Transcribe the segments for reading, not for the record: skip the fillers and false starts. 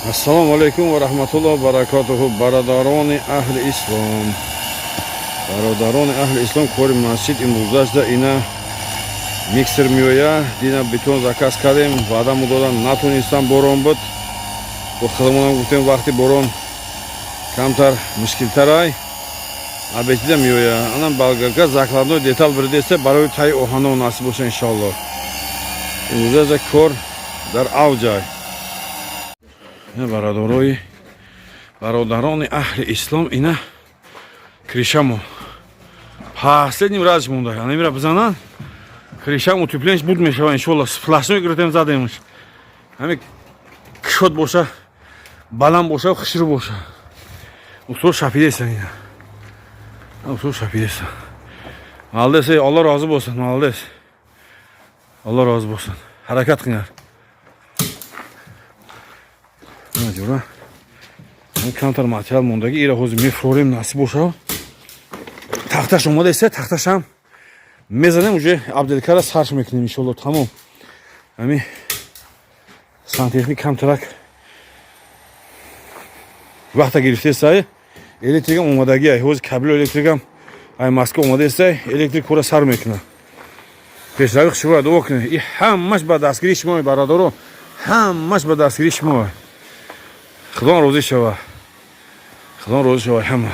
Ассалому алайкум ва раҳматуллоҳи ва баракотуҳу, бародарони аҳли ислом, бародарони аҳли ислом. Кори масҷид имрӯзашда ина миксер меоя. Дина бетон заказ кардем, ваъдамо додан натонистам, борон буд. Бо худамонам гуфтем, вақти борон камтар мушкилтарай. Абетида меоя. Анам болгарка, закладной деталь бирдеста барои таи оҳано, насиб боша, иншоалло. Имрӯзаҷа кор дар авҷай. Бародарои, бародарони аҳли ислом, ина крышамо последний раз монда, анамира бизанан, крышам утепление ш буд мешава, иншоалло. Сплошной гирифтем, задемш, ҳами кушод боша, баланд боша, хушрӯ боша. Усто шапидесан, ина усто шапидесан. Молодец, ey, Алло розӣ болсын, молодец, Алло розӣ болсын, ҳаракат қилinglar. Ҷура камтар материал мондаги, ира ҳозир мефурорем, насиб боша. Тахташ омода иста, тахташам мезанем, уже отделка ра сарш мекунем, иншолло. Тамом. Ами сантехник камтарак вақта гирифтесай, электрикам омадагиай. Ҳозир кабело электрикам ай Москва омадаестай, электрик кора сар мекуна. Пешравӣ шумо дуо кунед. И ҳамаш ба дастгирии шумо, бародаро, ҳамаш ба дастгирии шумо. Худо розӣ шава, Худо розӣ шава. Ҳама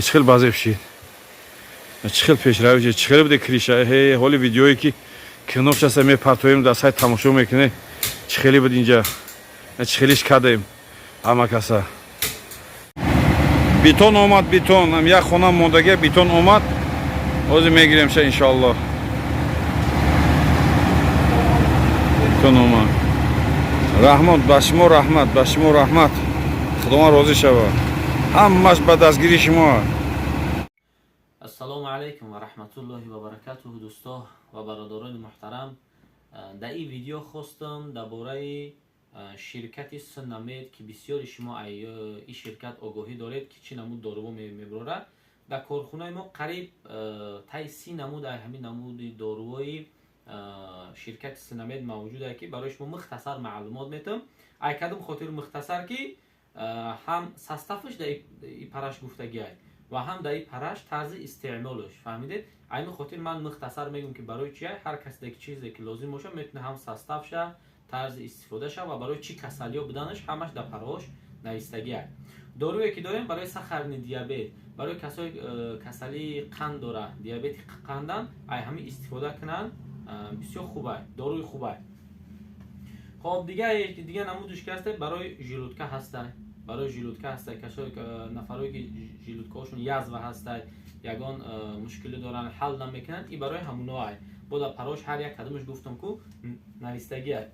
чӣ хел базеб шид, чӣ хел пешравӣ шид, чӣ хел буде крыша. Ҳе, ҳоли видеое ки киношаса мепартоем, дар сайт тамошо мекунед, чӣ хеле буд инҷа, чӣ хелиш кардем. Ҳама каса бетон омад, бетон як хона мондагия, бетон омад, ҳозир мегиремша, иншоалло. Бетон омад. Раҳмат ба шумо, раҳмат ба шумо, раҳмат, Худованд розӣ шавад. Ҳамаш ба дастгирии шумо. Ассалому алайкум ва раҳматуллоҳи ва баракатуҳу, дӯсто ва бародарони муҳтарам. Дар ин видео хостам дар бораи ширкати Сунамед, ки бисёри шумо ин ширкат огоҳӣ доред, ки чӣ намуд доруво мебарорад. Дар корхонаи мо қариб таи 30 намуд ҳамин намуди дорувои ширкати Сунамед мавҷуд ки барои шумо мухтасар маълумот метам. Ай кадом хотир мухтасар? Ки ҳам состав аш дар и параш гуфтагиай ва ҳам дар и параш тарзи истеъмолаш, фаҳмидед? Айни хотир ман мухтасар мегӯм, ки барои чия ҳар касе ки чизе ки лозим боша, метавона ҳам состав ша, тарзи истифодаша ва барои чӣ касалиё буданаш, ҳамаш дар парош навистагиай. Доруе ки дорем барои сахарный диабет, барои касое касалии қанд дора, диабети қандан, ай ҳамин истифода кунанд, бисёр хубай, доруи хубай. Хоб, дига намудаш ки ҳаста, барои желудка ҳастай, барои желудка ҳастай. Касое, нафарое ки желудка ҳошон язва ҳастай, ягон мушкилӣ доранд, ҳал намекунанд, и барои ҳамуноай. Бо дар парош ҳар як кадомаш гуфтам ку, навистагиай.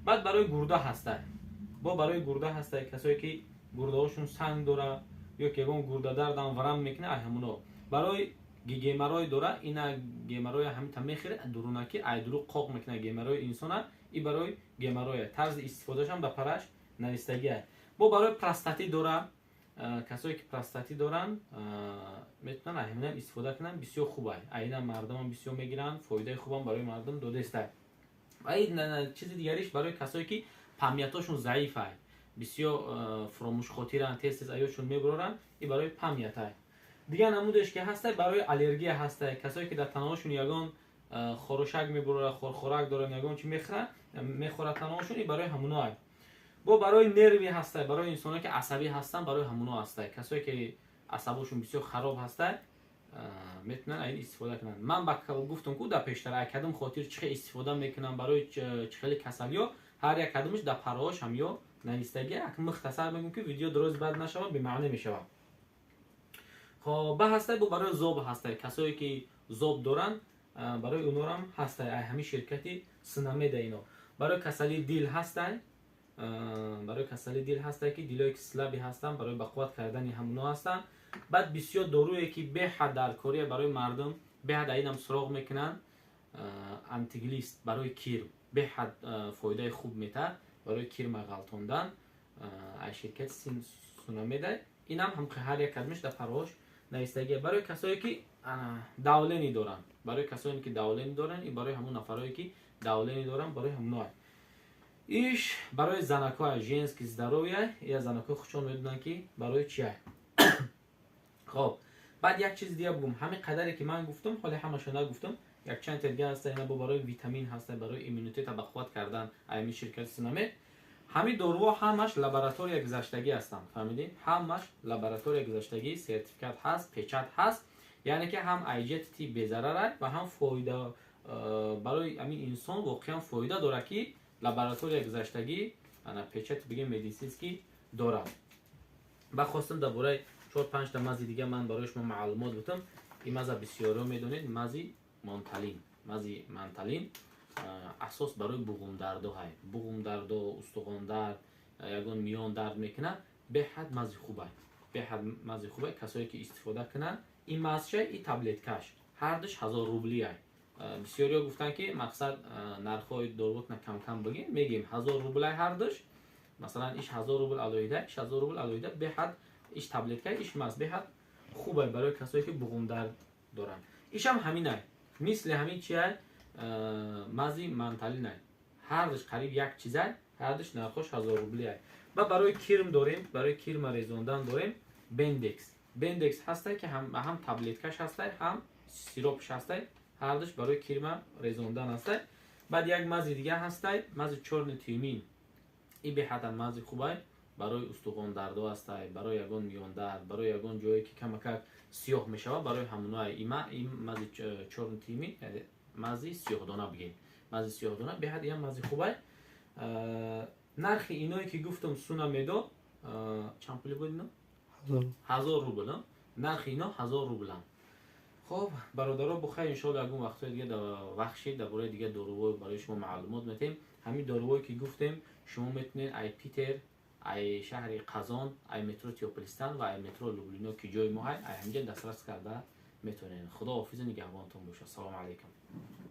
Баъд барои гурда ҳастай, бо барои гурда ҳастай. Касое ки гурдаҳошон санг дора ё ки ягон гурдадардам варам мекуна, ай ҳамуно. Барои геморрой дора, ина геморрой ҳамита мехӯре, дурунаки айдуру қоқ мекуна геморрой инсона, и барои геморрой. Тарзи истифодашам ба параш навистагиай. Бо барои простатит дора, касое ки простатит доранд, метавонанд ҳаминам истифода кунанд, бисёр хубай. Айна мардумам бисёр мегиранд, фоидаи хубам барои мардум додестай. Ва чизи дигариш барои касое ки память ошон заифай, бисёр фуромӯшхотиранд, тез тез аёшон мебуроранд, и барои память ай. Дигар намудеш ки ҳастай, барои аллергия ҳастай. Касое ки дар танаҳошон ягон хорушак мебурора, хорхорак доранд, ягон чи мехӯранд, мехӯрад танаҳошон, и барои ҳамуноай. Бо барои нерви ҳастай, барои инсоне ки асабӣ ҳастанд, барои ҳамуно ҳастай. Касое ки асабошон бисёр хароб ҳастай, метавонанд айн истифода кунанд. Ман ба гуфтам ку дар пештар, ай кадом хотир чӣ хел истифода мекунам, барои чӣ хели касалиё, ҳар як кадомаш дар пароаш ҳам ё навистагӣ. Як мухтасар мегӯм, ки видео дороз бад нашавад, бемаъне мешавад. Хоб, ба ҳастай, бо барои зоб ҳастай. Касое ки зоб доранд, барои онорам ҳастай, ай ҳамин ширкати Синамеда. Ино барои касалии дил ҳастай, барои касалии дил ҳастай, ки дилое ки слабый ҳастанд, барои бақувват кардани ҳамуно ҳастанд. Баъд бисёр доруе ки беҳад даркория барои мардум, беҳад аинам суроғ мекунанд, антиглист барои кирм беҳад фоидаи хуб метаҳад, барои кирма ғалтондан, ай ширкати Сунамеда. Инам ҳам ҳар як кадмиш дар парвош навистагия. Барои касое ки давление доранд, барои касоне ки давление доранд, и барои ҳамун нафарое ки давление доранд, барои ҳамуноа. Иш барои занакҳо, женский здоровье. Я занакҳо худшон медонанд, ки барои чия. Хоб, баъд як чиз дига бугум. Ҳамин қадаре ки ман гуфтам, ҳоли ҳамаша нагуфтам, якчанд дига ҳаста. Ина бо барои витамин ҳаста, барои иммунитета ба қувват кардан. Ами ширкати Синамед, ҳамин доруҳо ҳамаш лаборатория гузаштагӣ ҳастанд, фаҳмидӣ? Ҳамаш лаборатория гузаштагӣ, сертификат ҳаст, печать ҳаст. Яъне ки ҳам ай ҷиҳати безарарай ва ҳам фоида барои ҳамин инсон, воқеан фоида дорад, ки лаборатория гузаштагӣ, ана печати, бигем, медицинский дорад. Ба хостам дар бораи чор панҷта мази дига ман барои шумо маълумот бутам. Ин маза бисёриҳо медонед, мази Монталин. Мази Манталин асос барои буғумдардо ҳай, буғумдардо, устухондард, ягон миён дард мекунад, беҳад мази хубай, беҳад мази хубай. Касое ки истифода кунанд, ин мазша, и таблеткаш, ҳардуш 1000 рублиай. Бисёриҳо гуфтанд, ки мақсад нархҳои дорувотна камкам бигем. Мегем, 1000 рублай ҳардуш. Масалан, иш 1000 рубл алоҳида, иш 1000 рубл алоҳида. Беҳад иш таблетка, иш маз беҳад хубай барои касое ки буғумдард доранд. Ишам ҳаминай, мисли ҳамин чиай, мази Манталинай. Ҳардуш қариб як чизай, ҳардуш нархош 1000 рублиай. Ба барои кирм дорем, барои кирма резондан дорем Бендекс. Бендекс ҳастай, ки ҳам таблеткаш ҳастай, ҳам сиропш ҳастай. Ҳардуш барои кирма резондан ҳастай. Баъд як мази дига ҳастай, мази чёрный тмин. И беҳадан мази хубай, барои устухондардо ҳастай, барои ягон миёндард, барои ягон ҷое ки камакак сиёҳ мешавад, барои ҳамоноай. Има ин мази чёрный тмин, мази сиёҳдона бигем, мази сиёҳдона беҳад иам мази хубай. Нархи иное ки гуфтам, Суна Медо, чанд пули буд ино? 1000 рубл. Нархи ино 1000 рубланд. Хоб, бародаро, бухайр. Иншоалло, ягон вақтҳои дига вақт шид, дар бораи дига доруҳо барои шумо маълумот метем. Ҳамин доруҳое ки гуфтем, шумо метавонед ай Питер, ай шаҳри Қазон, ай метро Тёплый Стан ва ай метро Люблино, ки ҷои мо ҳай, ай ҳамҷа дастрас карда метавонед. Худо ҳофизу нигаҳбонтон бошад. Салому алайкум.